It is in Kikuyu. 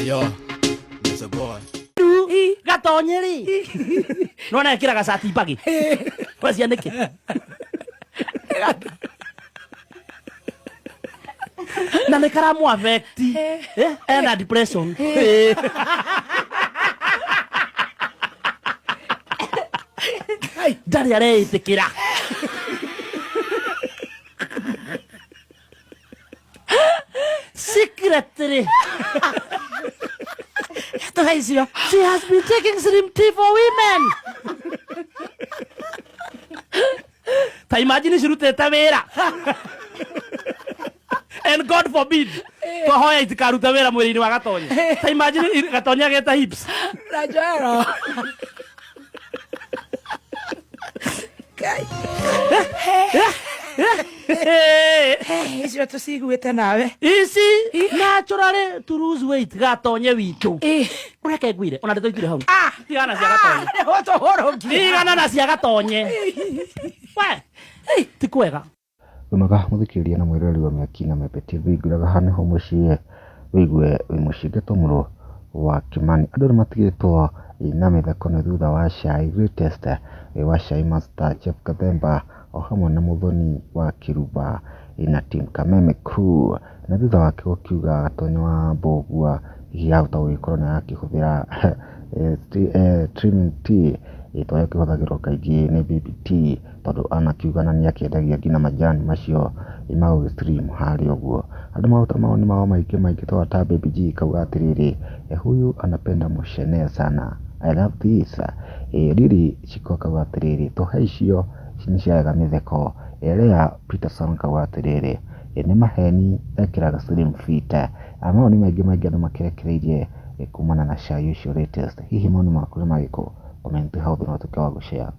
Yo, it's a boy. Gatonye rĩ, nona ekĩraga cati mbagi wacia nĩkĩ? Na nĩ karamu affect. Ena depression. Ndarĩ areĩtĩkĩra. Secretly Tũhe icio. She has been taking slim tea for women. Ta imagine cirutĩte wĩra, and God forbid, twahoya itikaruta wĩra mwĩrĩ-inĩ wa Gatonye. Ta imagine Gatonye agĩte hips. Na Joero. Ngai. Icio tũciguĩte nawe. Ici naturally to lose weight. Gatonye witũ, reke ngwire, ona ndeto itirĩ hau. Tigana cia Gatonye. Nĩho tũhũrũkia. Tigana na cia Gatonye we, ti kwega. Wĩmwega mũthikĩrĩria na mwĩroreri wa Mĩaki na Membe TV, ngwĩraga haha nĩho mũciĩ wĩigue wĩ mũciĩ ngetwo wa Kĩmani. Andũ nĩ matigĩtwo na mĩtheko nĩ thutha wa cai latest wa Cai Master Jeff Kathemba o hamwe na Mũthoni wa Kĩrumba na team Kameme Crew, na thutha wake gũkiuga Gatonye wa Mbũgua hihi ahota gũgĩkorwo nĩ arakĩhũthĩra trimming tea ĩrĩa ĩkĩhũthagĩrwo kaingĩ nĩ Baby T, tondũ anakiuga na nĩ akĩendagia nginya majani macio ma gũgĩ slim harĩa ũguo. Andũ maruta mawoni mao maingĩ maingĩ ta Baby G kauga atĩrĩrĩ, "Huyu anapenda mushene sana, I love this." Lily Shiko akauga atĩrĩrĩ, "Tũhe icio nĩ ciarega mĩtheko." Lea Peterson akauga atĩrĩrĩ, "Nĩ maheni ekĩraga slim fit." Mawoni maingĩ maingĩ andũ makĩrekereirie kumana na cai ũcio latest. Hihi mawoni maku nĩ marĩkũ? Comment hau thĩ na ũtuĩke wa gũshare.